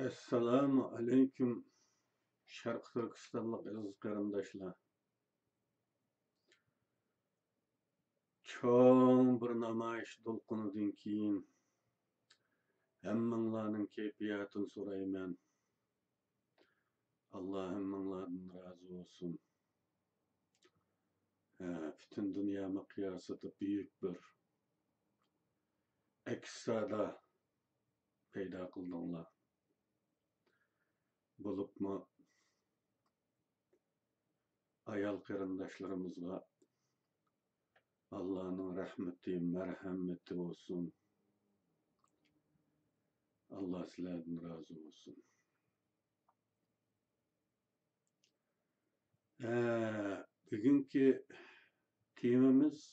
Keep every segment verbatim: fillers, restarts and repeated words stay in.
ئەسسالامۇ ئەلەيكۇم، شەرقىي تۈركىستانلىق ئەزىز قېرىنداشلار. چوڭ بىر نامايىش دولقۇنىدىن كېيىن ھەممىڭلارنىڭ كەيپىياتىنى سورايمەن. ئاللا ھەممىڭلاردىن رازى بولسۇن. ھە، پۈتۈن دۇنيا مىقياسىدا بۈيۈك بىر ئەكس سادا پەيدا قىلدىڭلار. بولۇپمۇ ئايال قېرىنداشلىرىمىزغا ئاللانىڭ رەھمىتى، مەرھەمىتى بولسۇن. ئاللا سىلەردىن رازى بولسۇن. ھە، بۈگۈنكى تېمىمىز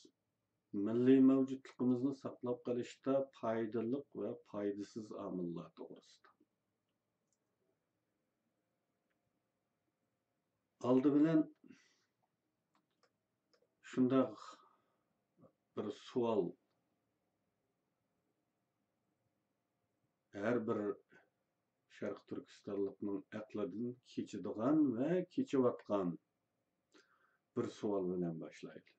مىللىي مەۋجۇتلۇقىمىزنى ساقلاپ قېلىشتا پايدىلىق ۋە پايدىسىز ئامىللار توغرىسىدا. ئالدى بىلەن شۇنداق بىر سوئال، ھەر بىر شەرقىي تۈركىستانلىقنىڭ ئەقلىدىن كېچىدىغان ۋە كېچىۋاتقان بىر سوئال بىلەن باشلايلى.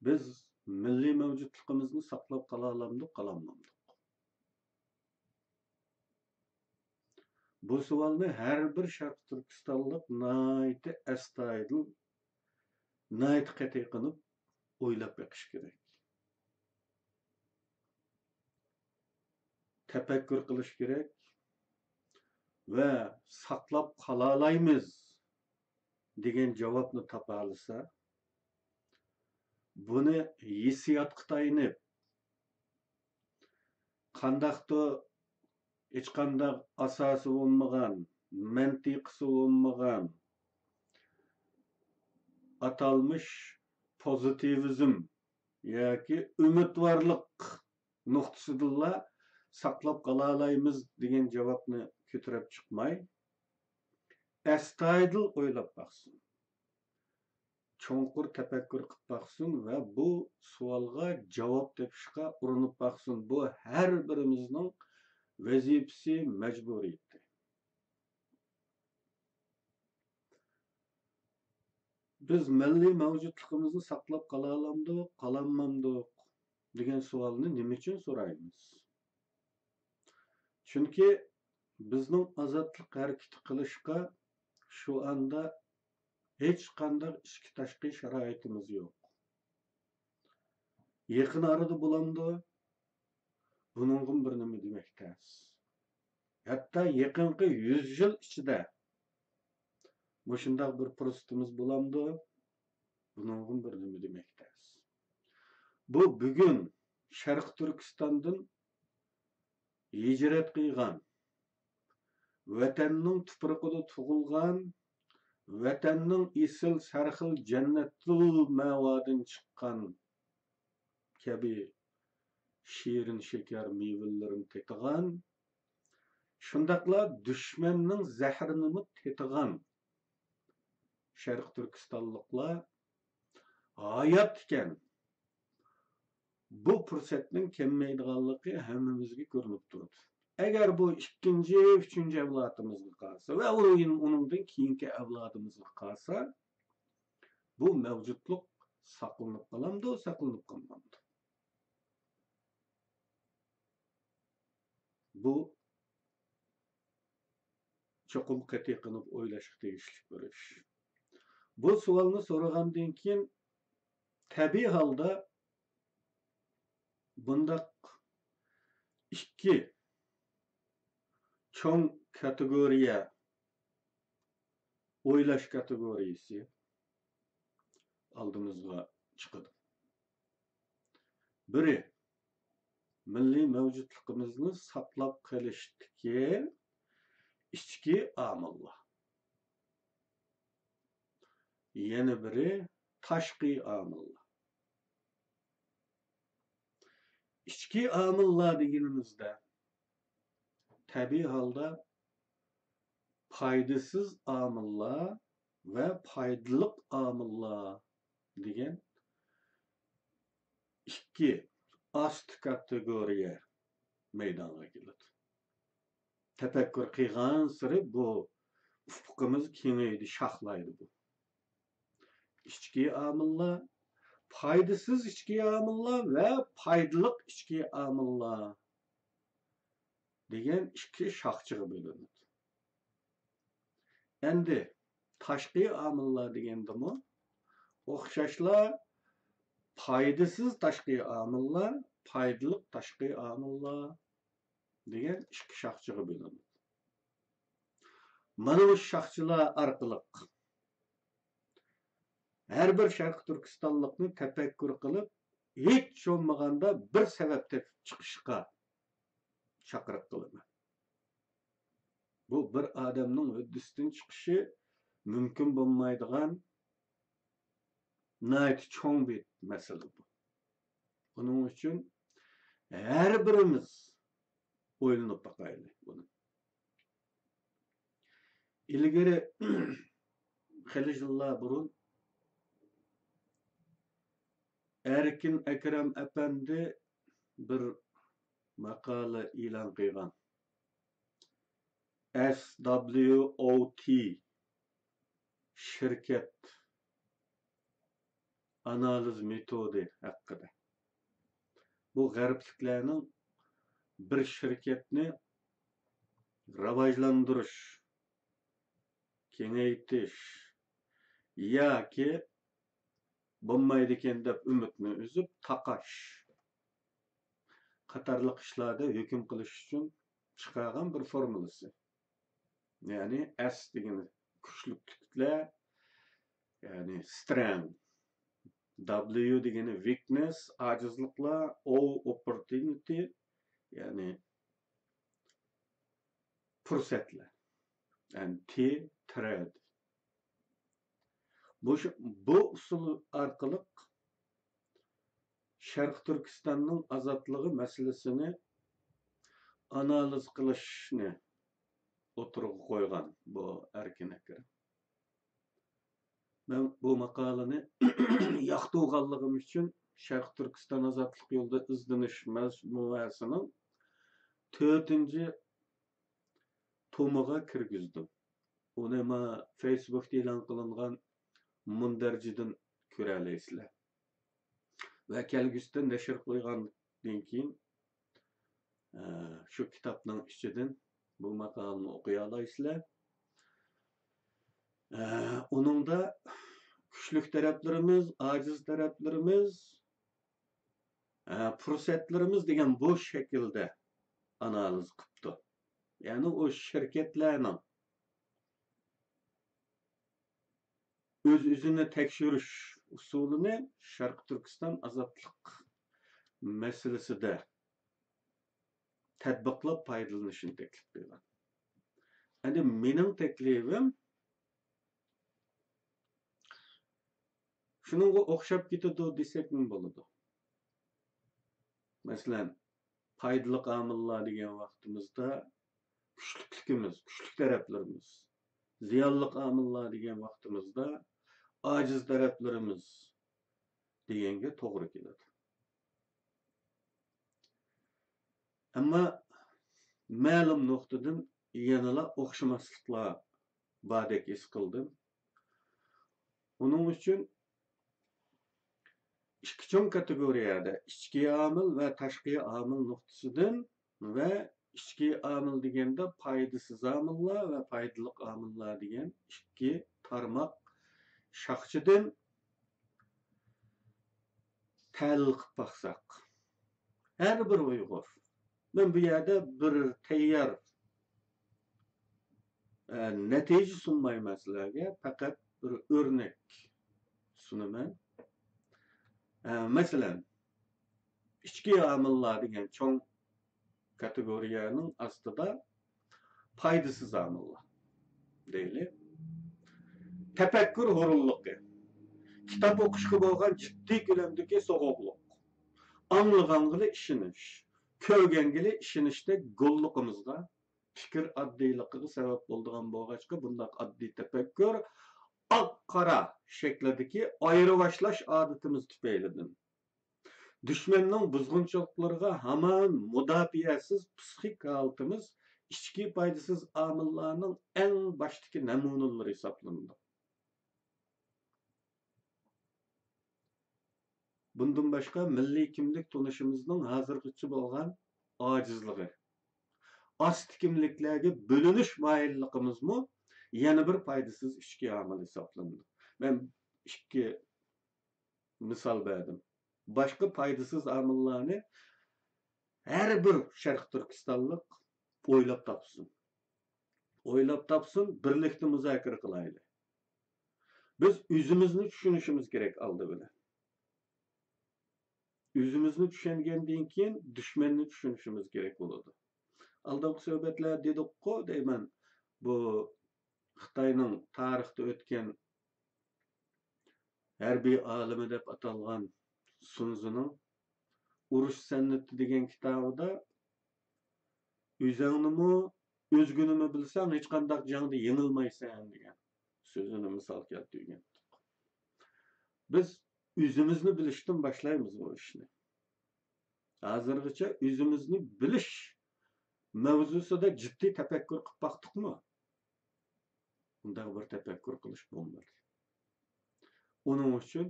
بىز مىللىي مەۋجۇتلۇقىمىزنى ساقلاپ قالالامدۇق، قالالمامدۇق؟ بۇ سوئالنى ھەر بىر شەرقىي تۈركىستانلىق ناھايىتى ئەستايىدىل، ناھايىتى قېتىي قىلىپ ئويلاپ بېقىشى كېرەك. تەپەككۇر قىلىشى كېرەك ۋە ساقلاپ قالالايمىز دېگەن جاۋابنى تاپالىسا، بۇنى ھېسسىياتقا تايىنىپ، قانداقتۇر ھېچقانداق ئاساسى بولمىغان، مەنتىقىسى بولمىغان ئاتالمىش پوزىتىۋىزم ياكى ئۈمىدۋارلىق نۇقتىسىدىنلا ساقلاپ قالالايمىز دېگەن جاۋابنى كۆتۈرۈپ چىقماي، ئەستايىدىل ئويلاپ باقسۇن. چوڭقۇر تەپەككۇر قىلىپ باقسۇن ۋە بۇ سوئالغا جاۋاب تېپىشقا ئۇرۇنۇپ باقسۇن. بۇ ھەر بىرىمىزنىڭ ۋەزىپىسى، مەجبۇرىيىتى. بىز مىللىي مەۋجۇتلۇقىمىزنى ساقلاپ قالالامدۇق، قالالمامدۇق دېگەن سوئالنى نېمە ئۈچۈن سورايمىز؟ چۈنكى بىزنىڭ ئازادلىق ھەرىكىتى قىلىشقا شۇ ئاندا ھېچقانداق ئىچكى تاشقى شارائىتىمىز يوق. يېقىن ئارىدا بولامدۇ؟ بۇنىڭغىمۇ بىر نېمە دېمەك تەس. ھەتتا يېقىنقى يۈز يىل ئىچىدە مۇشۇنداق بىر پۇرسىتىمىز بولامدۇ؟ بۇنىڭغىمۇ بىر نېمە دېمەك تەس. بۇ بۈگۈن شەرقىي تۈركىستاندىن ھىجرەت قىلغان، ۋەتەننىڭ تۇپرىقىدا تۇغۇلغان، ۋەتەننىڭ ئېسىل سەرخىل جەننەتۇل مەۋادىن چىققان كەبى شېرىن شېكەر مېۋىلىرىنى تېتىغان، شۇنداقلا دۈشمەننىڭ زەھىرىنىمۇ تېتىغان شەرقىي تۈركىستانلىقلار ھايات ئىكەن. بۇ پۇرسەتنىڭ كەلمەيدىغانلىقى ھەممىمىزگە كۆرۈنۈپ تۇرىدۇ. ئەگەر بۇ ئىككىنچى، ئۈچىنچى ئەۋلادىمىزغا قالسا ۋە ئۇنىڭ، ئۇنىڭدىن كېيىنكى ئەۋلادىمىزغا قالسا، بۇ مەۋجۇتلۇق ساقلىنىپ قالامدۇ، ساقلىنىپ قالمامدۇ؟ بۇ چوقۇم قېتىي قىلىپ ئويلاشقا تېگىشلىك بىر ئىش. بۇ سوئالنى سورىغاندىن كېيىن، تەبىئىي ھالدا بۇنداق ئىككى چوڭ كاتېگورىيە، ئويلاش كاتېگورىيىسى ئالدىمىزغا چىقىدۇ. بىرى، مىللىي مەۋجۇتلۇقىمىزنى ساقلاپ قېلىشتىكى ئىچكى ئامىللار. يەنە بىرى، تاشقى ئامىللار. ئىچكى ئامىللار دېگىنىمىزدە، تەبىئىي ھالدا پايدىسىز ئامىللار ۋە پايدىلىق ئامىللار دېگەن ئىككى ئاستى كاتېگورىيە مەيدانغا كېلىدۇ. تەپەككۇر قىلغانسېرى بۇ ئۇپۇقىمىز كېڭىيىدۇ، شاخلايدۇ بۇ. ئىچكى ئامىللار، پايدىسىز ئىچكى ئامىللار ۋە پايدىلىق ئىچكى ئامىللار دېگەن ئىككى شاخچىغا بۆلۈنىدۇ. ئەمدى تاشقى ئامىللار دېگەندىمۇ ئوخشاشلا پايدىسىز تاشقى ئامىللار، پايدىلىق تاشقى ئامىللار دېگەن ئىككى شاخچىغا بۆلۈنىدۇ. مانا مۇشۇ شاخچىلار ئارقىلىق ھەر بىر شەرقىي تۈركىستانلىقنى تەپەككۇر قىلىپ، ھېچ بولمىغاندا بىر سەۋەب تېپىپ چىقىشقا چاقىرىق قىلىمەن. بۇ بىر ئادەمنىڭ ھۆددىسىدىن چىقىشى مۇمكىن بولمايدىغان ناھايىتى چوڭ بىر مەسىلە بۇ. بۇنىڭ ئۈچۈن ھەر بىرىمىز ئويلىنىپ باقايلى بۇنى. ئىلگىرى خېلى يىللار بۇرۇن ئەركىن ئەكرەم ئەپەندى بىر ماقالە ئېلان قىلغان. S W O T شىركەت ئانالىز مېتودى ھەققىدە. بۇ غەربلىكلەرنىڭ بىر شىركەتنى راۋاجلاندۇرۇش، كېڭەيتىش ياكى بولمايدىكەن دەپ ئۈمىدنى ئۈزۈپ تاقاش قاتارلىق ئىشلاردا ھۆكۈم قىلىش ئۈچۈن چىقارغان بىر فورمۇلىسى. يەنى S دېگىنى كۈچلۈكلۈكلەر، يەنى strength، W دېگىنى weakness، ئاجىزلىقلار، O opportunity، يەنى پۇرسەتلەر، and T threat. بۇ، بۇ ئۇسۇل ئارقىلىق شەرقىي تۈركىستاننىڭ ئازادلىقى مەسىلىسىنى ئانالىز قىلىشنى ئوتتۇرىغا قويغان بۇ ئەركىن ئەكرەم. مەن بۇ ماقالىنى ياقتۇرغانلىقىم ئۈچۈن شەرقىي تۈركىستان ئازادلىق يولىدا ئىزدىنىش مەجمۇئەسىنىڭ تۆتىنچى تومىغا كىرگۈزدۈم. ئۇنى ما فېيسبۇكتا ئېلان قىلىنغان مۇندەرىجىدىن كۆرەلەيسىلەر. ۋە كەلگۈسىدە نەشر قىلغاندىن كېيىن، ئە، شۇ كىتابنىڭ ئىچىدىن بۇ ماقالىنى ئوقۇيالايسىلەر. ئە، ئۇنىڭدا كۈچلۈك تەرەپلىرىمىز، ئاجىز تەرەپلىرىمىز، ئە، پۇرسەتلىرىمىز دېگەن بۇ شەكىلدە ئانالىز قىپتۇ. يەنى ئۇ شىركەتلەرنىڭ ئۆز-ئۆزىنى تەكشۈرۈش ئۇسۇلىنى شەرقىي تۈركىستان ئازادلىق مەسىلىسىدە تەتبىقلاپ پايدىلىنىشنى تەكلىپ قىلغان. ئەمدى مېنىڭ تەكلىپىم شۇنىڭغا ئوخشاپ كېتىدۇ دېسەكمۇ بولىدۇ. مەسىلەن، پايدىلىق ئامىللار دېگەن ۋاقتىمىزدا كۈچلۈكلۈكىمىز، كۈچلۈك تەرەپلىرىمىز، زىيانلىق ئامىللار دېگەن ۋاقتىمىزدا ئاجىز تەرەپلىرىمىز دېگەنگە توغرا كېلىدۇ. ئەمما مەلۇم نۇقتىدىن يەنىلا ئوخشىماسلىقلار باردەك ھېس قىلدىم. ئۇنىڭ ئۈچۈن ئىككى چوڭ كاتېگورىيەدە، ئىچكى ئامىل ۋە تاشقى ئامىل نۇقتىسىدىن ۋە ئىچكى ئامىل دېگەندە پايدىسىز ئامىللار ۋە پايدىلىق ئامىللار دېگەن ئىككى تارماق شاخچىدىن تەھلىل قىلىپ باقساق، ھەر بىر ئۇيغۇر، مەن بۇ يەردە بىر تەييار، ئە، نەتىجە سۇنمايمەن سىلەرگە، پەقەت بىر ئۆرنەك سۇنىمەن. ئە، مەسىلەن، ئىچكى ئامىللار دېگەن چوڭ كاتېگورىيەنىڭ ئاستىدا پايدىسىز ئامىللار دەيلى. تەپەككۇر ھۇرۇنلۇقى، كىتاب ئوقۇشقا بولغان جىددىي كۆلەمدىكى سوغۇقلۇق، ئاڭلىغانغىلا ئىشىنىش، كۆرگەنگىلا ئىشىنىشتەك گوللۇقىمىزغا، پىكىر ئاددىيلىقىغا سەۋەب بولىدىغان بولغاچقا، بۇنداق ئاددىي تەپەككۇر ئاق-قارا شەكلىدىكى ئايرىۋاشلاش ئادىتىمىز تۈپەيلىدىن، دۈشمەننىڭ بۇزغۇنچىلىقلىرىغا ھامان مۇداپىئەسىز پسىخىك ھالىتىمىز ئىچكى پايدىسىز ئامىللارنىڭ ئەڭ باشتىكى نەمۇنىلىرى ھېسابلىنىدۇ. بۇندىن باشقا، مىللىي كىملىك تونۇشىمىزنىڭ ھازىرغىچە بولغان ئاجىزلىقى، ئاستى كىملىكلەرگە بۆلۈنۈش مايىللىقىمىزمۇ يەنە بىر پايدىسىز ئىچكى ئامىل ھېسابلىنىدۇ. مەن ئىككى مىسال بەردىم. باشقا پايدىسىز ئامىللارنى ھەر بىر شەرقىي تۈركىستانلىق ئويلاپ تاپسۇن. ئويلاپ تاپسۇن، بىرلىكتە مۇزاكىرە قىلايلى. بىز ئۆزىمىزنى چۈشىنىشىمىز كېرەك ئالدى بىلەن. ئۆزىمىزنى چۈشەنگەندىن كېيىن، دۈشمەننى چۈشىنىشىمىز كېرەك بولىدۇ. ئالدىنقى سۆھبەتلەردە دېدۇققۇ دەيمەن، بۇ خىتاينىڭ تارىختا ئۆتكەن ھەربىي ئالىمى دەپ ئاتالغان سۇنزىنىڭ ئۇرۇش سەنئىتى دېگەن كىتابىدا، «ئۆزۈڭنىمۇ، ئۆزگىنىمۇ بىلسەڭ، ھېچقانداق جەڭدە يېڭىلمايسەن» دېگەن سۆزىنى مىسال كەلتۈرگەن. بىز ئۆزىمىزنى بىلىشتىن باشلايمىز بۇ ئىشنى. ھازىرغىچە ئۆزىمىزنى بىلىش مەۋزۇسىدا جىددىي تەپەككۇر قىلىپ باقتۇقمۇ؟ ئۇنداق بىر تەپەككۇر قىلىش بولمىدى. ئۇنىڭ ئۈچۈن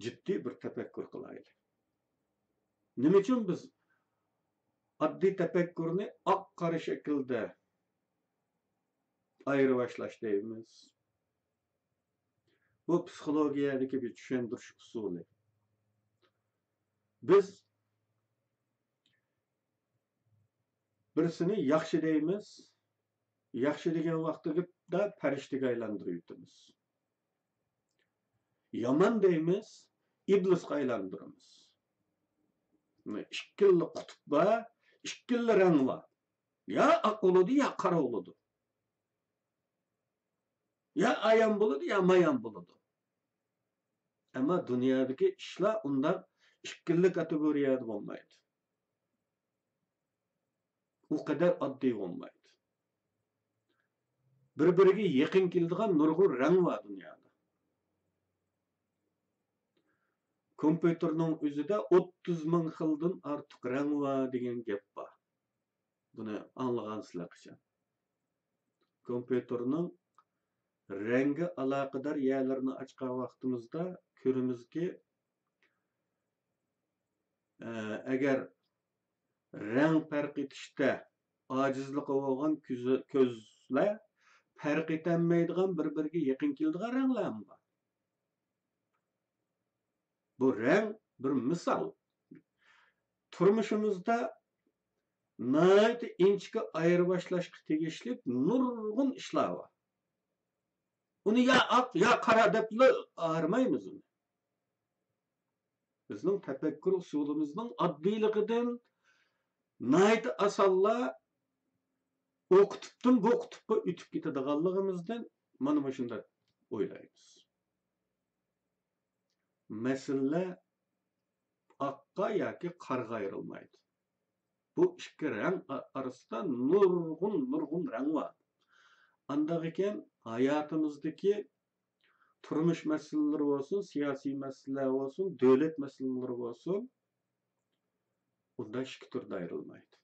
جىددىي بىر تەپەككۇر قىلايلى. نېمە ئۈچۈن بىز ئاددىي تەپەككۇرنى ئاق-قارا شەكىلدە ئايرىۋاشلاش دەيمىز؟ بۇ پسىخولوگىيەدىكى بىر چۈشەندۈرۈش ئۇسۇلى. بىز بىرسىنى ياخشى دەيمىز، ياخشى دېگەن ۋاقتىدا پەرىشتىگە ئايلاندۇرۇۋېتىمىز. يامان دەيمىز، ئىبلىسقا ئايلاندۇرىمىز. ئىككىلا قۇتۇپ بار، ئىككىلا رەڭ بار. يا ئاق بولىدۇ، يا قارا بولىدۇ. يا ئايان بولىدۇ، يا مايان بولىدۇ. ئەمما دۇنيادىكى ئىشلار ئۇنداق ئىككىلا كاتېگورىيەدە بولمايدۇ. ئۇ قەدەر ئاددىي بولمايدۇ. بىر-بىرىگە يېقىن كېلىدىغان نۇرغۇن رەڭ بار دۇنيادا. كومپيۇتېرنىڭ ئۆزىدە ئوتتۇز مىڭ خىلدىن ئارتۇق رەڭ بار دېگەن گەپ بار. بۇنى ئاڭلىغانسىلەر قاچان؟ كومپيۇتېرنىڭ رەڭگە ئالاقىدار يەرلىرىنى ئاچقان ۋاقتىمىزدا كۆرىمىزكى، ئە، ئەگەر رەڭ پەرق ئېتىشتە ئاجىزلىقى بولغان كۆز-، كۆزلەر پەرق ئېتەلمەيدىغان بىر-بىرىگە يېقىن كېلىدىغان رەڭلەرمۇ بار. بۇ رەڭ بىر مىسال. تۇرمۇشىمىزدا ناھايىتى ئىنچىكە ئايرىۋاشلاشقا تېگىشلىك نۇرغۇن ئىشلار بار. ئۇنى يا ئاق، يا قارا دەپلا ئايرىمايمىز ئۇنى. بىزنىڭ تەپەككۇر ئۇسۇلىمىزنىڭ ئاددىيلىقىدىن ناھايىتى ئاسانلا ئۇ قۇتۇپتىن بۇ قۇتۇپقا ئۆتۈپ كېتىدىغانلىقىمىزدىن مانا مۇشۇنداق ئويلايمىز. مەسىلە ئاققا ياكى قارىغا ئايرىلمايدۇ. بۇ ئىككى رەڭ ئا-، ئارىسىدا نۇرغۇن، نۇرغۇن رەڭ بار. ئانداق ئىكەن، ھاياتىمىزدىكى تۇرمۇش مەسىلىلىرى بولسۇن، سىياسىي مەسىلىلەر بولسۇن، دۆلەت مەسىلىلىرى بولسۇن، ئۇنداق ئىككى تۈردە ئايرىلمايدۇ.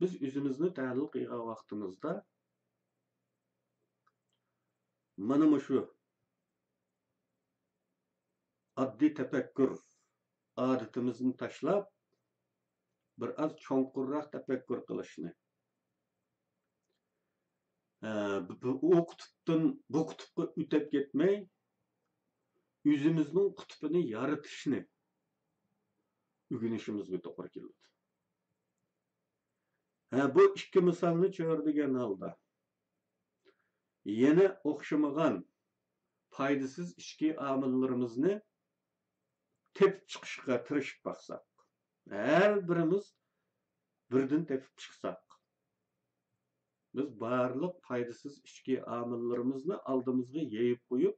بىز ئۆزىمىزنى تەھلىل قىلغان ۋاقتىمىزدا، مانا مۇشۇ ئاددىي تەپەككۇر ئادىتىمىزنى تاشلاپ، بىر ئاز چوڭقۇرراق تەپەككۇر قىلىشنى، ئە، بۇ، بۇ، ئۇ قۇتۇپتىن بۇ قۇتۇپقا ئۆتۈپ كەتمەي، ئۆزىمىزنىڭ قۇتۇپىنى يارىتىشنى ئۆگىنىشىمىزگە توغرا كېلىدۇ. ھە، بۇ ئىككى مىسالنى چۆرىدىگەن ھالدا، يەنە ئوخشىمىغان پايدىسىز ئىچكى ئامىللىرىمىزنى تېپىپ چىقىشقا تىرىشىپ باقساق، ھەر بىرىمىز بىردىن تېپىپ چىقساق، بىز بارلىق پايدىسىز ئىچكى ئامىللىرىمىزنى ئالدىمىزغا يېيىپ قويۇپ،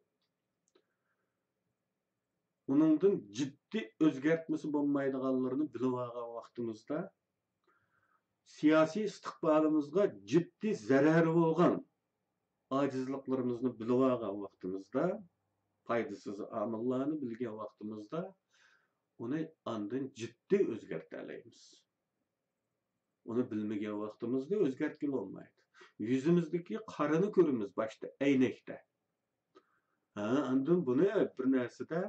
ئۇنىڭدىن جىددىي ئۆزگەرتمىسى بولمايدىغانلىرىنى بىلىۋالغان ۋاقتىمىزدا، سىياسىي ئىستىقبالىمىزغا جىددىي زەرەرى بولغان ئاجىزلىقلىرىمىزنى بىلىۋالغان ۋاقتىمىزدا، پايدىسىز ئامىللارنى بىلگەن ۋاقتىمىزدا، ئۇنى ئاندىن جىددىي ئۆزگەرتەلەيمىز. ئۇنى بىلمىگەن ۋاقتىمىزدا ئۆزگەرتكىلى بولمايدۇ. يۈزىمىزدىكى قارىنى كۆرىمىز باشتا ئەينەكتە. ھە، ئاندىن بۇنى بىر نەرسىدە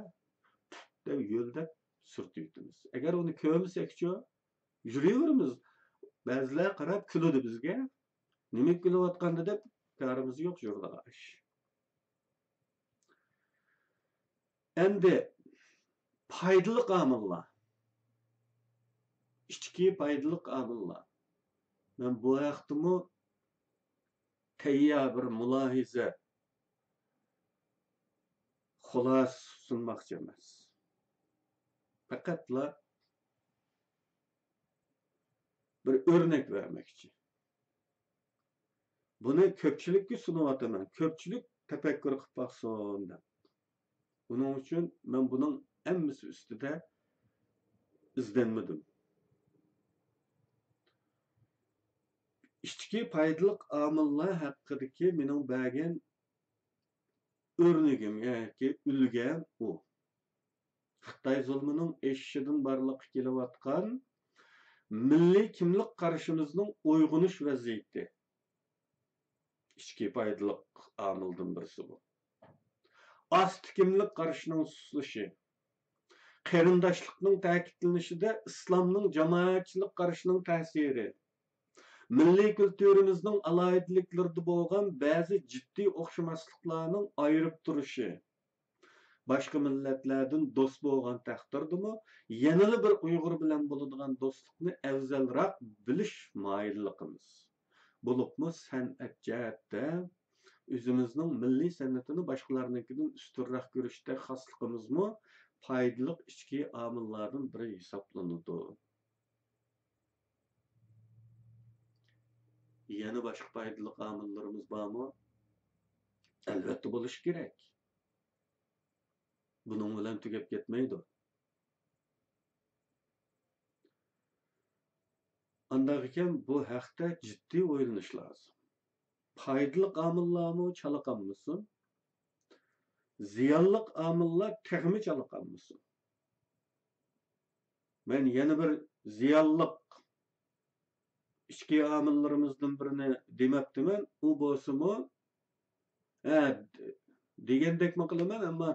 پۈت دەپ يۆلدەپ سۈرتۈۋېتىمىز. ئەگەر ئۇنى كۆرمىسەكچۇ، يۈرۈۋېرىمىز. بەزىلەر قاراپ كۈلىدۇ بىزگە. نېمە كۈلۈۋاتقاندۇ دەپ، كارىمىز يوق، يۈرىدىغان ئىش. ئەمدى پايدىلىق ئامىللار. ئىچكى پايدىلىق ئامىللار. مەن بۇ ھەقتىمۇ تەييار بىر مۇلاھىزە، خۇلاسە سۇنماقچى ئەمەس. پەقەتلا بىر ئۆرنەك بەرمەكچى. بۇنى كۆپچىلىككە سۇنۇۋاتىمەن، كۆپچىلىك تەپەككۇر قىلىپ باقسۇن دەپ. بۇنىڭ ئۈچۈن مەن بۇنىڭ ھەممىسى ئۈستىدە ئىزدەنمىدىم. ئىچكى پايدىلىق ئامىللار ھەققىدىكى مېنىڭ بەرگەن ئۆرنىكىم ياكى ئۈلگەم ئۇ. خىتاي زۇلمىنىڭ ئېشىشىدىن بارلىققا كېلىۋاتقان مىللىي كىملىك قارىشىمىزنىڭ ئويغىنىش ۋەزىيىتى. ئىچكى پايدىلىق ئامىلدىن بىرسى بۇ. ئاستا كىملىك قارىشىنىڭ سۇسلىشى. قېرىنداشلىقنىڭ تەكىتلىنىشىدە ئىسلامنىڭ جامائەتچىلىك قارىشىنىڭ تەسىرى. مىللىي كۈلتۈرىمىزنىڭ ئالاھىدىلىكلىرىدە بولغان بەزى جىددىي ئوخشىماسلىقلارنىڭ ئايرىپ تۇرۇشى. باشقا مىللەتلەردىن دوست بولغان تەقدىردىمۇ، يەنىلا بىر ئۇيغۇر بىلەن بولىدىغان دوستلۇقنى ئەۋزەلراق بىلىش مايىللىقىمىز. بولۇپمۇ سەنئەت جەھەتتە ئۆزىمىزنىڭ مىللىي سەنئىتىنى باشقىلارنىڭكىدىن ئۈستۈنرەك كۆرۈشتەك خاسلىقىمىزمۇ پايدىلىق ئىچكى ئامىللاردىن بىرى ھېسابلىنىدۇ. يەنە باشقا پايدىلىق ئامىللىرىمىز بارمۇ؟ ئەلۋەتتە بولۇشى كېرەك. بۇنىڭ بىلەن تۈگەپ كەتمەيدۇ. ئانداق ئىكەن، بۇ ھەقتە جىددىي ئويلىنىش لازىم. پايدىلىق ئامىللارمۇ چالا قالمىسۇن، زىيانلىق ئامىللار تېخىمۇ چالا قالمىسۇن. مەن يەنە بىر زىيانلىق ئىچكى ئامىللىرىمىزدىن بىرىنى دېمەپتىمەن. ئۇ بولسىمۇ، ھە، دېگەندەكمۇ قىلىمەن، ئەمما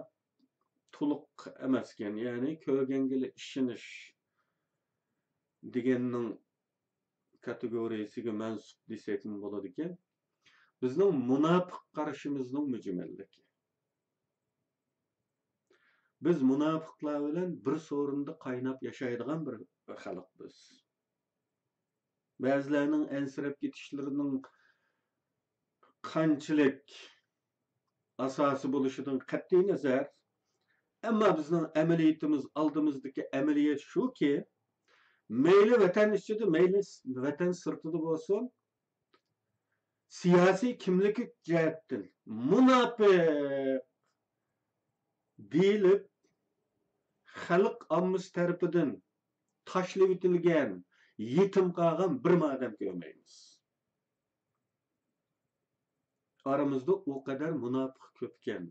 تولۇق ئەمەسكەن. يەنى كۆرگەنگىلا ئىشىنىش دېگەننىڭ كاتېگورىيىسىگە مەنسۇپ دېسەكمۇ بولىدىكەن. بىزنىڭ مۇناپىق قارىشىمىزنىڭ مۈجمەللىكى. بىز مۇناپىقلار بىلەن بىر سورۇندا قايناپ ياشايدىغان بىر خەلق بىز. بەزىلەرنىڭ ئەنسىرەپ كېتىشلىرىنىڭ قانچىلىك ئاساسى بولۇشىدىن قەتئىينەزەر، ئەمما بىزنىڭ ئەمەلىيىتىمىز، ئالدىمىزدىكى ئەمەلىيەت شۇكى، مەيلى ۋەتەن ئىچىدە، مەيلى ۋەتەن سىرتىدا بولسۇن، سىياسىي كىملىك جەھەتتىن مۇناپىق دېيىلىپ، خەلق ئاممىسى تەرىپىدىن تاشلىۋېتىلگەن، يېتىم قالغان بىرمۇ ئادەم كۆرمەيمىز. ئارىمىزدا ئۇ قەدەر مۇناپىق كۆپكەن،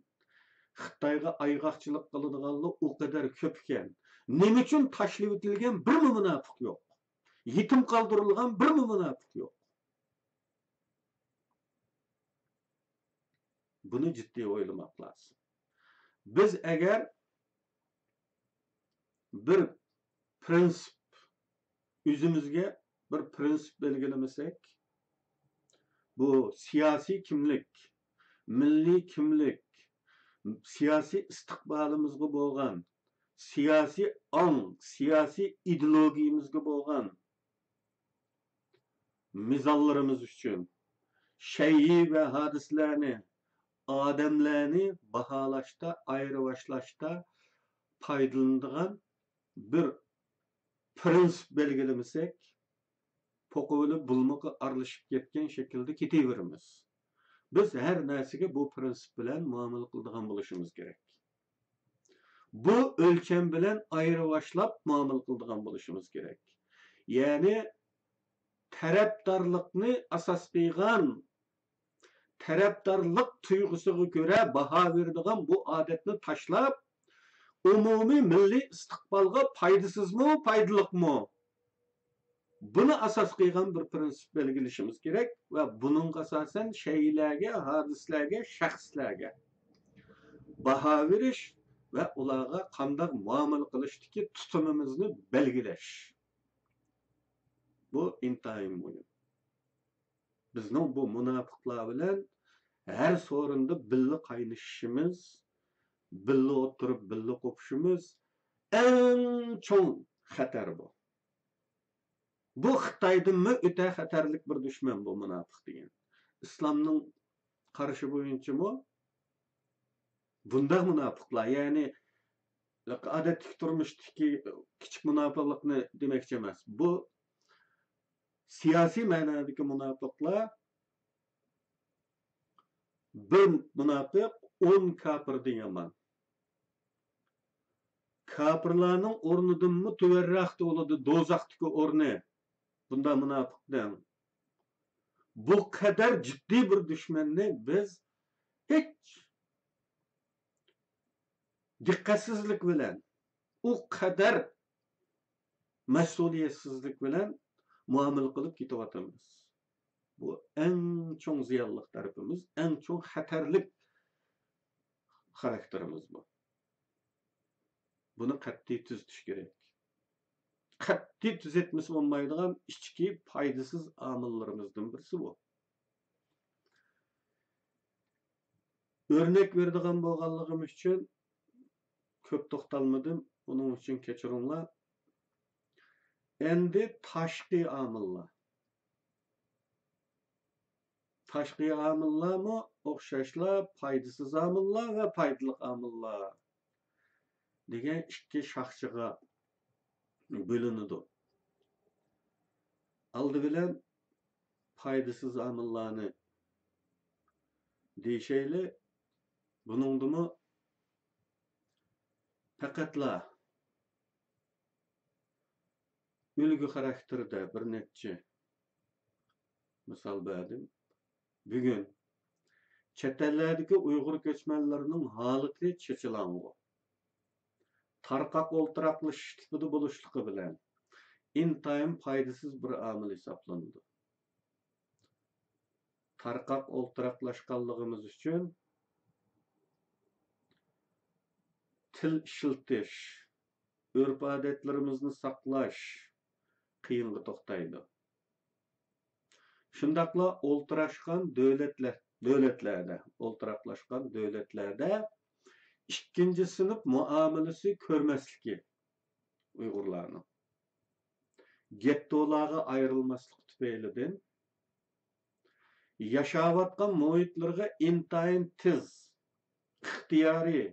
خىتايغا ئايغاقچىلىق قىلىدىغانلار ئۇ قەدەر كۆپكەن. نېمە ئۈچۈن تاشلىۋېتىلگەن بىرمۇ مۇناپىق يوق؟ يېتىم قالدۇرۇلغان بىرمۇ مۇناپىق يوق. بۇنى جىددىي ئويلىماق لازىم. بىز ئەگەر بىر پرىنسىپ، ئۆزىمىزگە بىر پرىنسىپ بەلگىلىمىسەك، بۇ سىياسىي كىملىك، مىللىي كىملىك، سىياسىي ئىستىقبالىمىزغا بولغان، سىياسىي ئاڭ، سىياسىي ئىدېئولوگىيىمىزگە بولغان مىزانلىرىمىز ئۈچۈن شەيئى ۋە ھادىسىلەرنى، ئادەملەرنى باھالاشتا، ئايرىۋاشلاشتا پايدىلىنىدىغان بىر پرىنسىپ بەلگىلىمىسەك، پوقىۋېلىپ بۇلمىقى ئارىلىشىپ كەتكەن شەكىلدە كېتىۋېرىمىز. بىز ھەر نەرسىگە بۇ پرىنسىپ بىلەن مۇئامىلە قىلىدىغان بولۇشىمىز كېرەك. بۇ ئۆلچەم بىلەن ئايرىۋاشلاپ مۇئامىلە قىلىدىغان بولۇشىمىز كېرەك. يەنى تەرەپدارلىقنى ئاساس قىلغان، تەرەپدارلىق تۇيغۇسىغا كۆرە باھا بېرىدىغان بۇ ئادەتنى تاشلاپ، ئومۇمىي مىللىي ئىستىقبالغا پايدىسىزمۇ، پايدىلىقمۇ؟ بۇنى ئاساس قىلغان بىر پىرىنسىپ بەلگىلىشىمىز كېرەك ۋە بۇنىڭغا ئاساسەن شەيئىلەرگە، ھادىسىلەرگە، شەخسلەرگە باھا بېرىش ۋە ئۇلارغا قانداق مۇئامىلە قىلىشتىكى تۇتۇمىمىزنى بەلگىلەش. بۇ ئىنتايىن مۇھىم. بىزنىڭ بۇ مۇناپىقلار بىلەن ھەر سورۇندا بىللە قاينىشىشىمىز، بىللە ئولتۇرۇپ، بىللە قوپۇشىمىز ئەڭ چوڭ خەتەر بۇ. بۇ خىتايدىنمۇ ئۆتە خەتەرلىك بىر دۈشمەن بۇ مۇناپىق دېگەن. ئىسلامنىڭ قارىشى بويىچىمۇ بۇنداق مۇناپىقلار، يەنى ئادەتتىكى تۇرمۇشتىكى كىچىك مۇناپىقلىقنى دېمەكچى ئەمەس. بۇ سىياسىي مەنادىكى مۇناپىقلار، بىر مۇناپىق ئون كاپىردىن يامان. كاپىرلارنىڭ ئورنىدىنمۇ تۆۋەنرەكتە بولىدۇ دوزاختىكى ئورنى بۇنداق مۇناپىقنىڭ. بۇ قەدەر جىددىي بىر دۈشمەننى بىز ھېچ دىققەتسىزلىك بىلەن، ئۇ قەدەر مەسئۇلىيەتسىزلىك بىلەن مۇئامىلە قىلىپ كېتىۋاتىمىز. بۇ ئەڭ چوڭ زىيانلىق تەرىپىمىز، ئەڭ چوڭ خەتەرلىك خاراكتېرىمىز بۇ. بۇنى قەتئىي تۈزىتىش كېرەك. قەتئىي تۈزەتمىسە بولمايدىغان ئىچكى پايدىسىز ئامىللىرىمىزدىن بىرسى بۇ. ئۆرنەك بېرىدىغان بولغانلىقىم ئۈچۈن كۆپ توختالمىدىم، ئۇنىڭ ئۈچۈن كەچۈرۈڭلار. ئەمدى تاشقى ئامىللار. تاشقى ئامىللارمۇ ئوخشاشلا پايدىسىز ئامىللار ۋە پايدىلىق ئامىللار دېگەن ئىككى شاخچىغا بۆلۈنىدۇ. ئالدى بىلەن پايدىسىز ئامىللارنى دېيىشەيلى. بۇنىڭدىمۇ پەقەتلا ئۈلگە خاراكتېرىدە بىر نەچچە مىسال بەردىم. بۈگۈن چەت ئەللەردىكى ئۇيغۇر كۆچمەنلىرىنىڭ ھالىتى چېچىلاڭغۇ. تارقاق ئولتۇراقلىشىش تىپىدا بولۇشلۇقى بىلەن ئىنتايىن پايدىسىز بىر ئامىل ھېسابلىنىدۇ. تارقاق ئولتۇراقلاشقانلىقىمىز ئۈچۈن تىل ئىشلىتىش، ئۆرپ-ئادەتلىرىمىزنى ساقلاش قىيىنغا توختايدۇ. شۇنداقلا ئولتۇراشقان دۆلەتلەر، دۆلەتلەردە، ئولتۇراقلاشقان دۆلەتلەردە ئىككىنچى سىنىپ مۇئامىلىسى كۆرمەسلىكى ئۇيغۇرلارنىڭ گېتتولارغا ئايرىلماسلىق تۈپەيلىدىن ياشاۋاتقان مۇھىتلىرىغا ئىنتايىن تېز، ئىختىيارىي،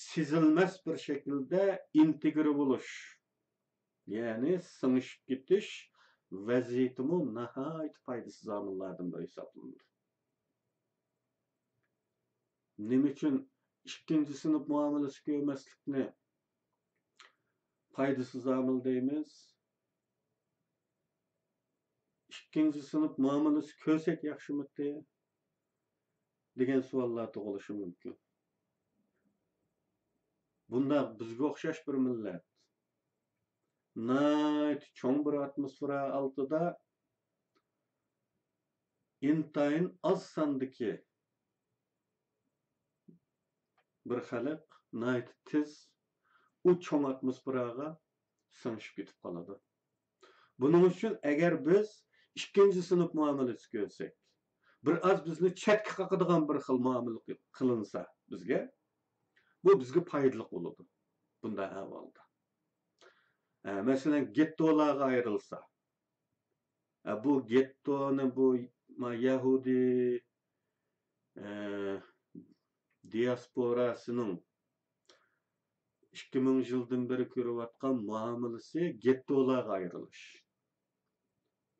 سېزىلمەس بىر شەكىلدە ئىنتېگرا بولۇش، يەنى سىڭىشىپ كېتىش ۋەزىيىتىمۇ ناھايىتى پايدىسىز ئامىللاردىن بىرى ھېسابلىنىدۇ. نېمە ئۈچۈن ئىككىنچى سىنىپ مۇئامىلىسى كۆرمەسلىكنى پايدىسىز ئامىل دەيمىز؟ ئىككىنچى سىنىپ مۇئامىلىسى كۆرسەك ياخشىمىتى؟ دېگەن سوئاللار تۇغۇلۇشى مۇمكىن. بۇنداق بىزگە ئوخشاش بىر مىللەت، ناھايىتى چوڭ بىر ئاتموسفېرا ئالتىدا ئىنتايىن ئاز ساندىكى بىر خەلق ناھايىتى تېز ئۇ چوڭ ئاتموسفېراغا سىڭىشىپ كېتىپ قالىدۇ. بۇنىڭ ئۈچۈن ئەگەر بىز ئىككىنچى سىنىپ مۇئامىلىسى كۆرسەك، بىر ئاز بىزنى چەتكە قاقىدىغان بىر خىل مۇئامىلە قىلىنسا بىزگە، بۇ بىزگە پايدىلىق بولىدۇ بۇنداق ئەھۋالدا. ئە، مەسىلەن، گېتتولارغا ئايرىلسا، ئە، بۇ گېتتونى بۇ ما-، يەھۇدىي، ئە، دىياسپوراسىنىڭ ئىككى مىڭ يىلدىن بېرى كۆرۈۋاتقان مۇئامىلىسى گېتتولارغا ئايرىلىش.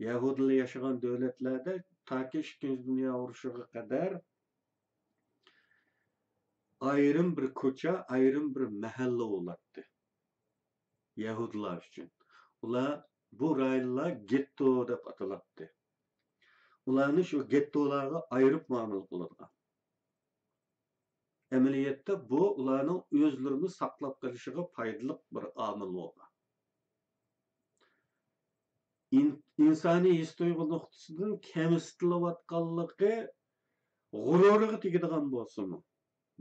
يەھۇدىيلار ياشىغان دۆلەتلەردە تاكى ئىككىنچى دۇنيا ئۇرۇشىغا قەدەر ئايرىم بىر كوچا، ئايرىم بىر مەھەللە بولاتتى يەھۇدىيلار ئۈچۈن. ئۇلار، بۇ رايونلار گېتتو دەپ ئاتىلاتتى. ئۇلارنى شۇ گېتتولارغا ئايرىپ مۇئامىلە قىلىدىغان. ئەمەلىيەتتە بۇ ئۇلارنىڭ ئۆزلىرىنى ساقلاپ قېلىشىغا پايدىلىق بىر ئامىل بولغان. ئىن-، ئىنسانىي ھېس-تۇيغۇ نۇقتىسىدىن كەمسىتىلىۋاتقانلىقى غۇرۇرىغا تېگىدىغان بولسىمۇ،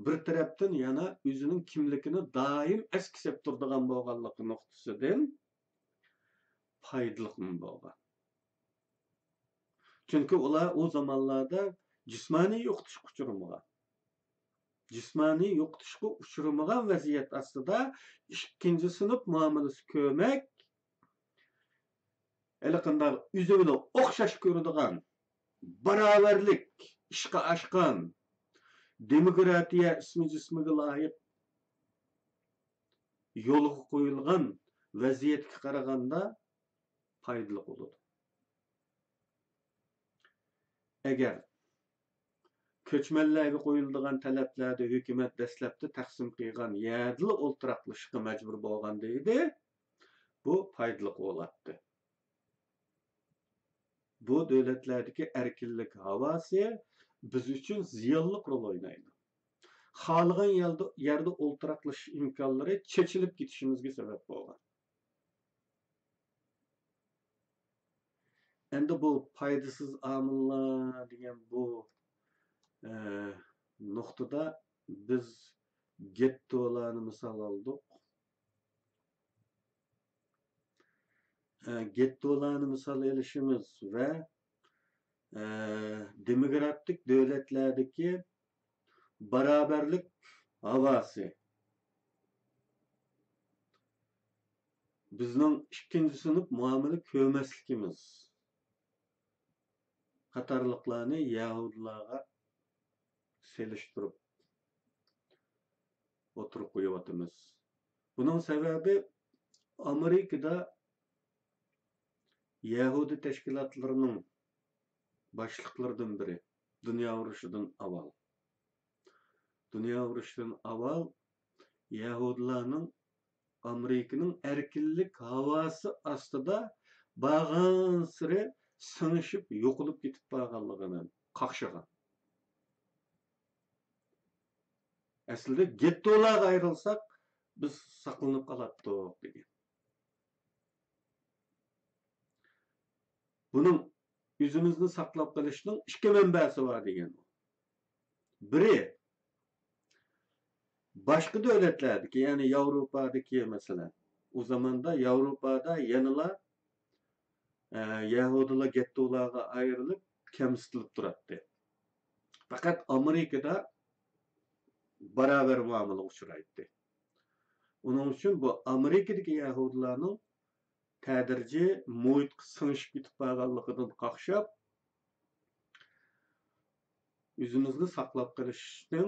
بىر تەرەپتىن يەنە ئۆزىنىڭ كىملىكىنى دائىم ئەسكە سېلىپ تۇرىدىغان بولغانلىقى نۇقتىسىدىن پايدىلىقمۇ بولغان. چۈنكى ئۇلار ئۇ زامانلاردا جىسمانىي يوقىتىشقا ئۇچرىمىغان. جىسمانىي يوقىتىشقا ئۇچرىمىغان ۋەزىيەت ئاستىدا ئىككىنچى سىنىپ مۇئامىلىسى كۆرمەك، ھېلىقانداق ئۆزى بىلەن ئوخشاش كۆرىدىغان، باراۋەرلىك، ئىشقا ئاشقان، دېموكراتىيە ئىسمى جىسمىگە لايىق يولغا قويۇلغان ۋەزىيەتكە قارىغاندا پايدىلىق بولىدۇ. ئەگەر كۆچمەنلەرگە قويۇلىدىغان تەلەپلەردە ھۆكۈمەت دەسلەپتە تەقسىم قىلغان يەردىلا ئولتۇراقلىشىشقا مەجبۇر بولغاندا ئىدى، بۇ پايدىلىق بولاتتى. بۇ دۆلەتلەردىكى ئەركىنلىك ھاۋاسى بىز ئۈچۈن زىيانلىق رول ئوينايدۇ. خالىغان يەردە، يەردە ئولتۇراقلىشىش ئىمكانلىرى چېچىلىپ كېتىشىمىزگە سەۋەب بولغان. ئەمدى بۇ پايدىسىز ئامىللار دېگەن بۇ، ئە، نۇقتىدا بىز گېتتولارنى مىسال ئالدۇق. ئە، گېتتولارنى مىسال ئېلىشىمىز ۋە، ئە، دېموكراتىك دۆلەتلەردىكى باراۋەرلىك ھاۋاسى بىزنىڭ ئىككىنچى سىنىپ مۇئامىلە كۆرمەسلىكىمىز قاتارلىقلارنى يەھۇدىيلارغا سېلىشتۇرۇپ ئوتتۇرىغا قويۇۋاتىمىز. بۇنىڭ سەۋەبى ئامېرىكىدا يەھۇدىي تەشكىلاتلىرىنىڭ باشلىقلىرىدىن بىرى، دۇنيا ئۇرۇشىدىن ئاۋۋال. دۇنيا ئۇرۇشىدىن ئاۋۋال يەھۇدىيلارنىڭ ئامېرىكىنىڭ ئەركىنلىك ھاۋاسى ئاستىدا بارغانسېرى سىڭىشىپ يوقىلىپ كېتىپ بارغانلىقىنى قاقشىغان. ئەسلىدە گېتتولارغا ئايرىلساق، بىز ساقلىنىپ قالاتتۇق دېگەن. بۇنىڭ ئۆزىمىزنى ساقلاپ قېلىشنىڭ ئىككى مەنبەسى بار دېگەن. بىرى، باشقا دۆلەتلەردىكى، يەنى ياۋروپادىكى مەسىلەن، ئۇ زاماندا ياۋروپادا يەنىلا، ئە، يەھۇدىيلار گېتتولارغا ئايرىلىپ، كەمسىتىلىپ تۇراتتى. پەقەت ئامېرىكىدا باراۋەر مۇئامىلىگە ئۇچرايتتى. ئۇنىڭ ئۈچۈن بۇ ئامېرىكىدىكى يەھۇدىيلارنىڭ تەدرىجىي مۇھىتقا سىڭىشىپ كېتىپ بارغانلىقىدىن قاقشاپ، ئۆزىمىزنى ساقلاپ قېلىشنىڭ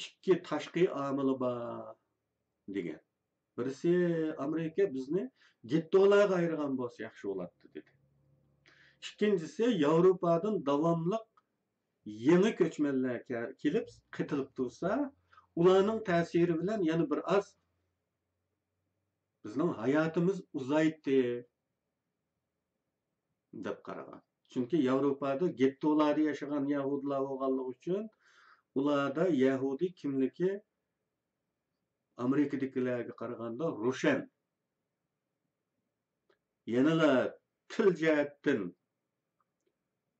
ئىككى تاشقى ئامىلى بار دېگەن. بىرسى، ئامېرىكا بىزنى گېتتولارغا ئايرىغان بولسا ياخشى بولاتتى دېدى. ئىككىنچىسى، ياۋروپادىن داۋاملىق يېڭى كۆچمەنلەر كە-، كېلىپ قېتىلىپ تۇرسا، ئۇلارنىڭ تەسىرى بىلەن يەنە بىر ئاز بىزنىڭ ھاياتىمىز ئۇزايتتى دەپ قارىغان. چۈنكى ياۋروپادا گېتتولاردا ياشىغان يەھۇدىيلار بولغانلىقى ئۈچۈن ئۇلاردا يەھۇدىي كىملىكى ئامېرىكىدىكىلەرگە قارىغاندا روشەن. يەنىلا تىل جەھەتتىن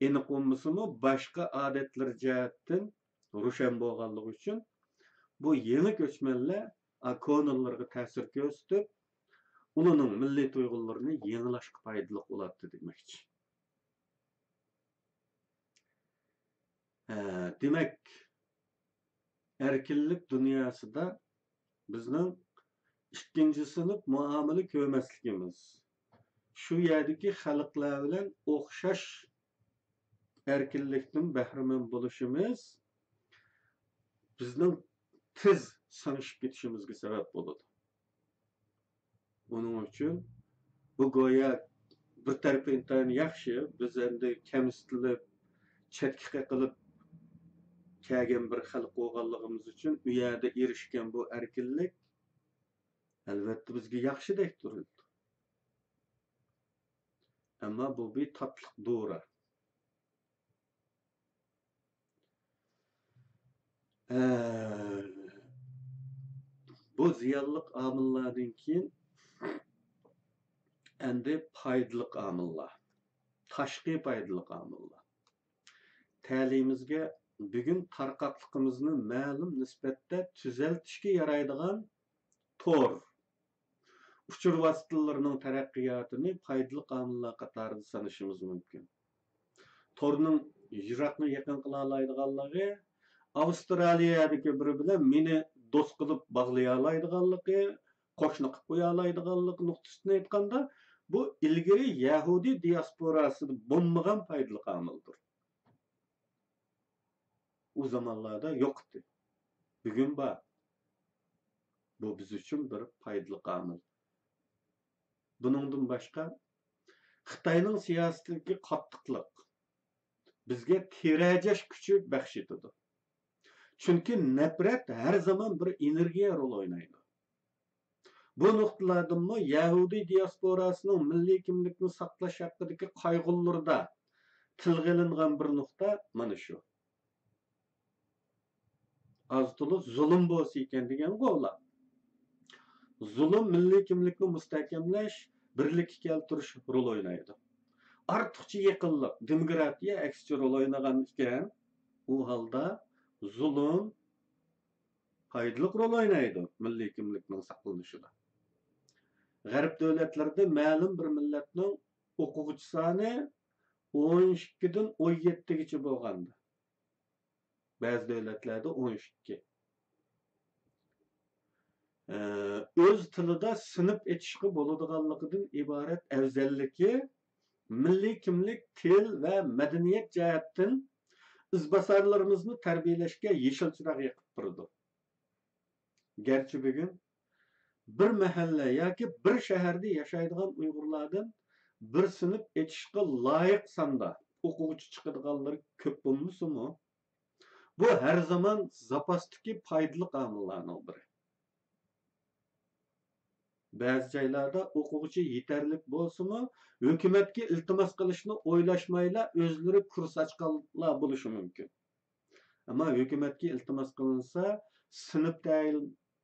ئېنىق بولمىسىمۇ، باشقا ئادەتلىرى جەھەتتىن روشەن بولغانلىقى ئۈچۈن، بۇ يېڭى كۆچمەنلەر، ئا، كونىلىرىغا تەسىر كۆرسىتىپ، ئۇلارنىڭ مىللىي تۇيغۇلىرىنى يېڭىلاشقا پايدىلىق بولاتتى دېمەكچى. ھە، دېمەك، ئەركىنلىك دۇنياسىدا بىزنىڭ ئىككىنچى سىنىپ مۇئامىلە كۆرمەسلىكىمىز، شۇ يەردىكى خەلقلەر بىلەن ئوخشاش ئەركىنلىكتىن بەھرىمەن بولۇشىمىز بىزنىڭ تېز سىڭىشىپ كېتىشىمىزگە سەۋەب بولىدۇ. ئۇنىڭ ئۈچۈن بۇ گويا بىر تەرىپى ئىنتايىن ياخشى، بىز ئەمدى كەمسىتىلىپ، چەتكە قېقىلىپ كەلگەن بىر خەلق بولغانلىقىمىز ئۈچۈن ئۇ يەردە ئېرىشكەن بۇ ئەركىنلىك ئەلۋەتتە بىزگە ياخشىدەك تۇرۇلىدۇ. ئەمما بۇ بىر تاتلىق دورا. ئە، بۇ زىيانلىق ئامىللاردىن كېيىن ئەمدى پايدىلىق ئامىللار، تاشقى پايدىلىق ئامىللار. تەلىيىمىزگە بۈگۈن تارقاقلىقىمىزنى مەلۇم نىسبەتتە تۈزەلتىشكە يارايدىغان تور، ئۇچۇر ۋاسىتىلىرىنىڭ تەرەققىياتىنى پايدىلىق ئامىللار قاتارىدا سانىشىمىز مۇمكىن. تورنىڭ يىراقنى يېقىن قىلالايدىغانلىقى، ئاۋسترالىيەدىكى بىرى بىلەن مېنى دوست قىلىپ باغلىيالايدىغانلىقى، قوشنا قىلىپ قويالايدىغانلىقى نۇقتىسىدىن ئېيتقاندا، بۇ ئىلگىرى يەھۇدىي دىياسپوراسىدا بولمىغان پايدىلىق ئامىلدۇر. ئۇ زامانلاردا يوق ئىدى. بۈگۈن بار. بۇ بىز ئۈچۈن بىر پايدىلىق ئامىل. بۇنىڭدىن باشقا، خىتاينىڭ سىياسىتىدىكى قاتتىقلىق بىزگە تىرەجەش كۈچى بەخش ئېتىدۇ. چۈنكى نەپرەت ھەر زامان بىر ئېنېرگىيە رول ئوينايدۇ. بۇ نۇقتىلاردىنمۇ يەھۇدىي دىياسپوراسىنىڭ مىللىي كىملىكنى ساقلاش ھەققىدىكى قايغۇلىرىدا تىلغا ئېلىنغان بىر نۇقتا مانا شۇ. ئاز-تولا زۇلۇم بولسا ئىكەن دېگەنغۇ ئۇلار. زۇلۇم مىللىي كىملىكنى مۇستەھكەملەش، بىرلىككە كەلتۈرۈش رول ئوينايدۇ. ئارتۇقچە يېقىنلىق، دېموكراتىيە ئەكسىچە رول ئوينىغان ئىكەن، ئۇ ھالدا زۇلۇم پايدىلىق رول ئوينايدۇ مىللىي كىملىكنىڭ ساقلىنىشىدا. غەرب دۆلەتلىرىدە مەلۇم بىر مىللەتنىڭ ئوقۇغۇچى سانى ئون ئىككىدىن ئون يەتتىگىچە بولغاندا، بەزى دۆلەتلەردە ئون ئىككى. ئۆز تىلىدا سىنىپ ئېچىشقا بولىدىغانلىقىدىن ئىبارەت ئەۋزەللىكى مىللىي كىملىك، تىل ۋە مەدەنىيەت جەھەتتىن ئىزباسارلىرىمىزنى تەربىيەلەشكە يېشىل چىراغ يېقىپ تۇرىدۇ. گەرچە بۈگۈن بىر مەھەللە ياكى بىر شەھەردە ياشايدىغان ئۇيغۇرلاردىن بىر سىنىپ ئېچىشقا لايىق ساندا ئوقۇغۇچى چىقىدىغانلىرى كۆپ بولمىسىمۇ، بۇ ھەر زامان زاپاستىكى پايدىلىق ئامىللارنىڭ بىرى. بەزى جايلاردا ئوقۇغۇچى يېتەرلىك بولسىمۇ، ھۆكۈمەتكە ئىلتىماس قىلىشنى ئويلاشمايلا ئۆزلىرى كۇرس ئاچقانلار بولۇشى مۇمكىن. ئەمما ھۆكۈمەتكە ئىلتىماس قىلىنسا، سىنىپ تەيىن،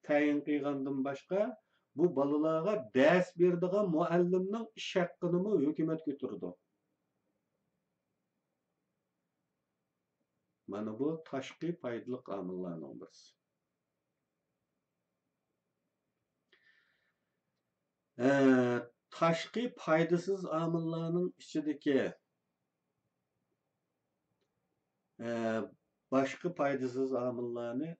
تەيىن قىلغاندىن باشقا، بۇ بالىلارغا دەرس بېرىدىغان مۇئەللىمنىڭ ئىش ھەققىنىمۇ ھۆكۈمەت كۆتۈرىدۇ. مانا بۇ تاشقى پايدىلىق ئامىللارنىڭ بىرسى. ئە، تاشقى پايدىسىز ئامىللارنىڭ ئىچىدىكى، ئە، باشقا پايدىسىز ئامىللارنى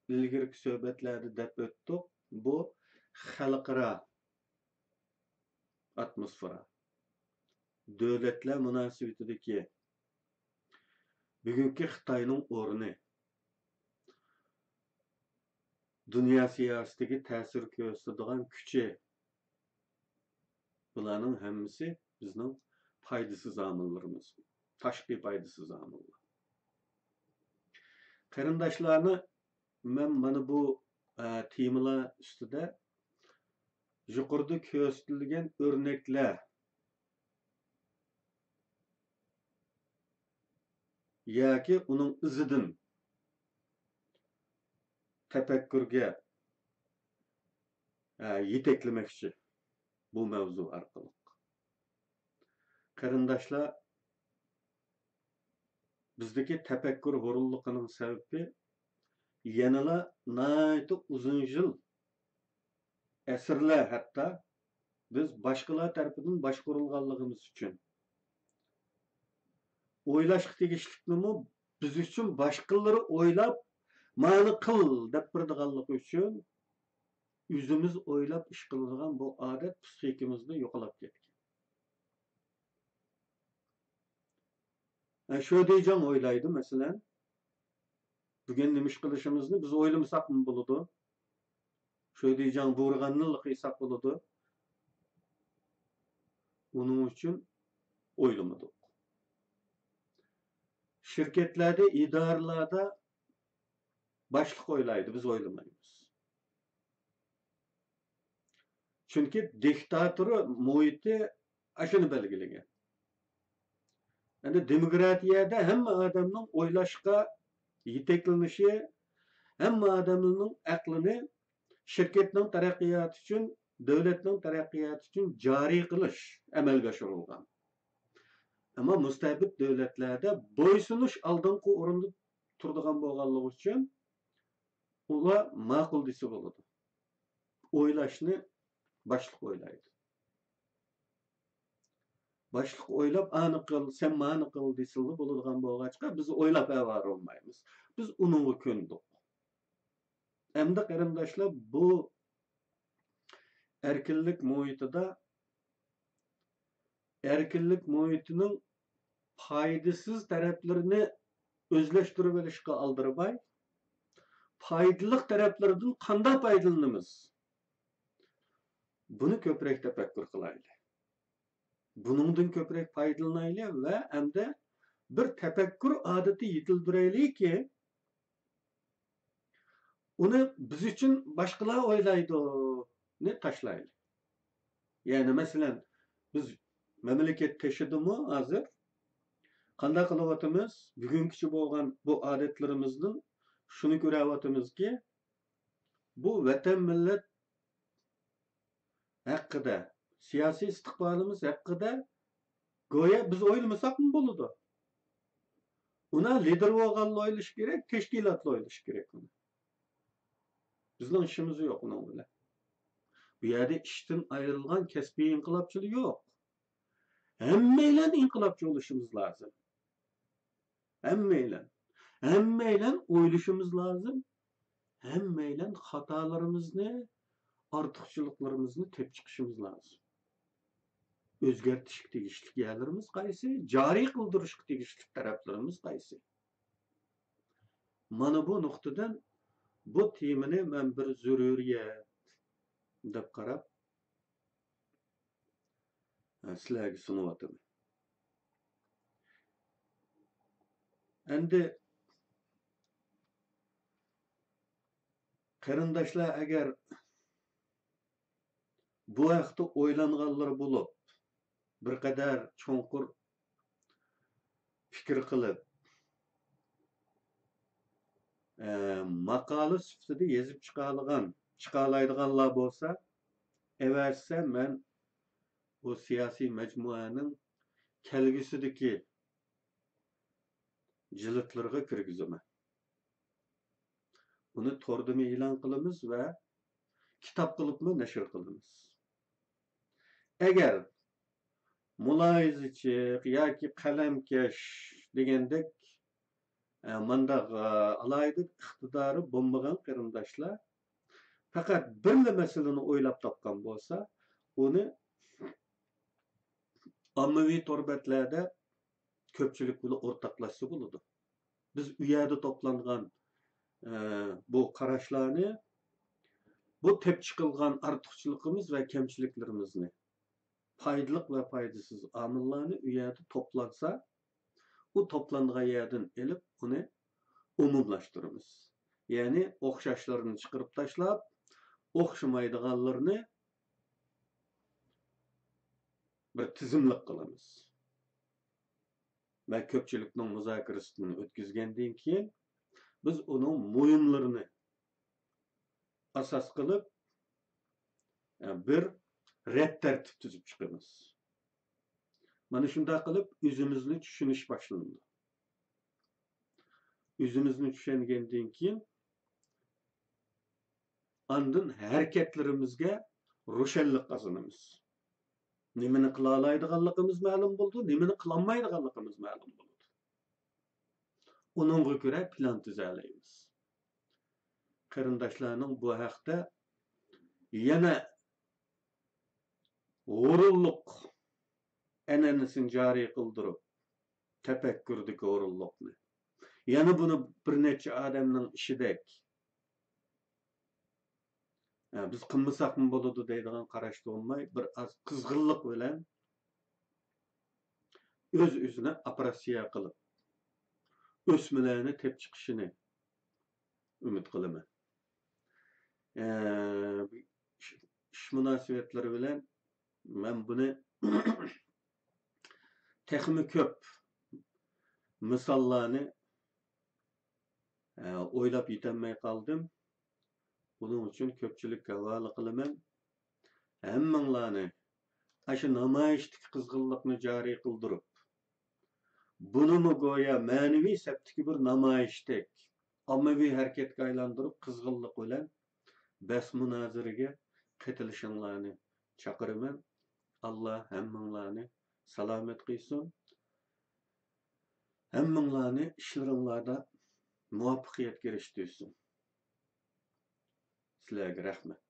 ئىلگىرىكى سۆھبەتلەردە دەپ ئۆتتۇق. بۇ خەلقئارا ئاتموسفېرا، دۆلەتلەر مۇناسىۋىتىدىكى بۈگۈنكى خىتاينىڭ ئورنى، دۇنيا سىياسىتىگە تەسىر كۆرسىتىدىغان كۈچى، بۇلارنىڭ ھەممىسى بىزنىڭ پايدىسىز ئامىللىرىمىز، تاشقى پايدىسىز ئامىللار. قېرىنداشلارنى مەن مانا بۇ، ئە، تېمىلار ئۈستىدە يۇقىرىدا كۆرسىتىلگەن ئۆرنەكلەر ياكى ئۇنىڭ ئىزىدىن تەپەككۇرگە، ئە، يېتەكلىمەكچى بۇ مەۋزۇ ئارقىلىق. قېرىنداشلار، بىزدىكى تەپەككۇر ھۇرۇنلۇقىنىڭ سەۋەبى يەنىلا ناھايىتى ئۇزۇن يىل، ئەسىرلەر ھەتتا بىز باشقىلار تەرىپىدىن باشقۇرۇلغانلىقىمىز ئۈچۈن. ئويلاشقا تېگىشلىكنىمۇ بىز ئۈچۈن باشقىلىرى ئويلاپ، مانا قىل دەپ بېرىدىغانلىقى ئۈچۈن، ئۆزىمىز ئويلاپ ئىش قىلىدىغان بۇ ئادەت پسىخىكىمىزدا يوقىلاپ كەتكەن. ئە، شۆدىجاڭ ئويلايدۇ، مەسىلەن، بۈگۈن نېمە ئىش قىلىشىمىزنى بىز ئويلىمىساقمۇ بولىدۇ. شۆدىجاڭ بۇيرۇغاننىلا قىلساق بولىدۇ. ئۇنىڭ ئۈچۈن ئويلىمىدۇق. شىركەتلەردە، ئىدارىلەردە باشلىق ئويلايدۇ، بىز ئويلىمايمىز. چۈنكى دىكتاتۇرا مۇھىتى ئاشۇنى بەلگىلىگەن. ئەمدى دېموكراتىيەدە ھەممە ئادەمنىڭ ئويلاشقا يېتەكلىنىشى، ھەممە ئادەمنىڭ ئەقلىنى شىركەتنىڭ تەرەققىياتى ئۈچۈن دۆلەتنىڭ تەرەققىياتى ئۈچۈن جارى قىلىش ئەمەلگە ئاشۇرۇلغان. ئەمما مۇستەبىت دۆلەتلەردە بويسۇنۇش ئالدىنقى ئورۇندا تۇرىدىغان بولغانلىقى ئۈچۈن، ئۇلار ماقۇل دېسە بولىدۇ. ئويلاشنى باشلىق ئويلايدۇ. باشلىق ئويلاپ، «ئانى قىل، سەن مانى قىل» دېسىلا بولىدىغان بولغاچقا، بىز ئويلاپ ئاۋارە بولمايمىز. بىز ئۇنىڭغا كۆندۇق. ئەمدى قېرىنداشلار، بۇ ئەركىنلىك مۇھىتىدا، ئەركىنلىك مۇھىتىنىڭ پايدىسىز تەرەپلىرىنى ئۆزلەشتۈرۈۋېلىشقا ئالدىرىماي، پايدىلىق تەرەپلىرىدىن قانداق پايدىلىنىمىز؟ بۇنى كۆپرەك تەپەككۇر قىلايلى. بۇنىڭدىن كۆپرەك پايدىلىنايلى ۋە ئەمدى بىر تەپەككۇر ئادىتى يېتىلدۈرەيلىكى، ئۇنى بىز ئۈچۈن باشقىلار ئويلايدۇنى تاشلايلى. يەنى، مەسىلەن، بىز مەملىكەت تېشىدىمۇ ھازىر قانداق قىلىۋاتىمىز؟ بۈگۈنكىچە بولغان بۇ ئادەتلىرىمىزدىن شۇنى كۆرۈۋاتىمىزكى، بۇ ۋەتەن، مىللەت ھەققىدە، سىياسىي ئىستىقبالىمىز ھەققىدە گويا بىز ئويلىمىساقمۇ بولىدۇ. ئۇنى لىدېر بولغانلا ئويلىشى كېرەك، تەشكىلاتلا ئويلىشى كېرەك ئۇنى. بىزنىڭ ئىشىمىز يوق ئۇنىڭ بىلەن. بۇ يەردە ئىشتىن ئايرىلغان كەسپىي ئىنقىلابچىلار يوق. ھەممەيلەن ئىنقىلابچى بولۇشىمىز لازىم. ھەممەيلەن. ھەممەيلەن ئويلىشىمىز لازىم. ھەممەيلەن خاتالىرىمىزنى، ئارتۇقچىلىقلىرىمىزنى تېپىپ چىقىشىمىز لازىم. ئۆزگەرتىشكە تېگىشلىك يەرلىرىمىز قايسى؟ جارى قىلدۇرۇشقا تېگىشلىك تەرەپلىرىمىز قايسى؟ مانا بۇ نۇقتىدىن بۇ تېمىنى مەن بىر زۆرۈرىيەت دەپ قاراپ، سىلەرگە سۇنۇۋاتىمەن. ئەمدى قېرىنداشلار ئەگەر بۇ ھەقتە ئويلانغانلىرى بولۇپ، بىر قەدەر چوڭقۇر پىكىر قىلىپ، ئە، ماقالە سۈپىتىدە يېزىپ چىقالىغان، چىقالايدىغانلار بولسا، ئەۋەتسە مەن بۇ سىياسىي مەجمۇئەنىڭ كەلگۈسىدىكى جىلىتلىرىغا كىرگۈزىمەن. ئۇنى توردىمۇ ئېلان قىلىمىز ۋە كىتاب قىلىپمۇ نەشر قىلىمىز. ئەگەر مۇلاھىزىچى ياكى قەلەمكەش دېگەندەك، ئە، مانداق، ئە، ئالاھىدە ئىقتىدارى بولمىغان قېرىنداشلار پەقەت بىرلا مەسىلىنى ئويلاپ تاپقان بولسا، ئۇنى ئاممىۋى تور بەتلەردە كۆپچىلىك بىلەن ئورتاقلاشسا بولىدۇ. بىز ئۇ يەردە توپلانغان، ئە، بۇ قاراشلارنى، بۇ تېپ چىقىلغان ئارتۇقچىلىقىمىز ۋە كەمچىلىكلىرىمىزنى، پايدىلىق ۋە پايدىسىز ئامىللارنى ئۇ يەردە توپلانسا، ئۇ توپلانغان يەردىن ئېلىپ ئۇنى ئومۇملاشتۇرىمىز. يەنى ئوخشاشلىرىنى چىقىرىپ تاشلاپ، ئوخشىمايدىغانلىرىنى بىر تىزىملىك قىلىمىز. ۋە كۆپچىلىكنىڭ مۇزاكىرىسىدىن ئۆتكۈزگەندىن كېيىن، بىز ئۇنىڭ مۇھىملىرىنى ئاساس قىلىپ، بىر رەت تەرتىپ تۈزۈپ چىقىمىز. مانا شۇنداق قىلىپ ئۆزىمىزنى چۈشىنىش باشلىنىدۇ. ئۆزىمىزنى چۈشەنگەندىن كېيىن، ئاندىن ھەرىكەتلىرىمىزگە روشەنلىك قازىنىمىز. نېمىنى قىلالايدىغانلىقىمىز مەلۇم بولىدۇ، نېمىنى قىلالمايدىغانلىقىمىز مەلۇم بولىدۇ. ئۇنىڭغا كۆرە پىلان تۈزەلەيمىز. قېرىنداشلارنىڭ بۇ ھەقتە يەنە ھۇرۇنلۇق ئەنئەنىسىنى جارى قىلدۇرۇپ، تەپەككۇردىكى ھۇرۇنلۇقنى، يەنە بۇنى بىر نەچچە ئادەمنىڭ ئىشىدەك، ئە، بىز قىلمىساقمۇ بولىدۇ دەيدىغان قاراشتا بولماي، بىر ئاز قىزغىنلىق بىلەن ئۆز-ئۆزىنى ئوپېراتسىيە قىلىپ، ئۆسمىلەرنى تېپ چىقىشىنى ئۈمىد قىلىمەن. ئە، ئىش مۇناسىۋەتلىرى بىلەن مەن بۇنى تېخىمۇ كۆپ مىساللارنى، ئە، ئويلاپ يېتەلمەي قالدىم. بۇنىڭ ئۈچۈن كۆپچىلىككە ھاۋالە قىلىمەن. ھەممىڭلارنى ئاشۇ نامايىشتىكى قىزغىنلىقنى جارى قىلدۇرۇپ، بۇنىمۇ گويا مەنىۋى سەپتىكى بىر نامايىشتەك، ئاممىۋى ھەرىكەتكە ئايلاندۇرۇپ، قىزغىنلىق بىلەن بەس مۇنازىرىگە قېتىلىشىڭلارنى چاقىرىمەن. ئاللا ھەممىڭلارنى سالامەت قىلسۇن. ھەممىڭلارنى ئىشلىرىڭلاردا مۇۋەپپەقىيەتكە ئېرىشتۈرسۇن. سىلەرگە رەھمەت.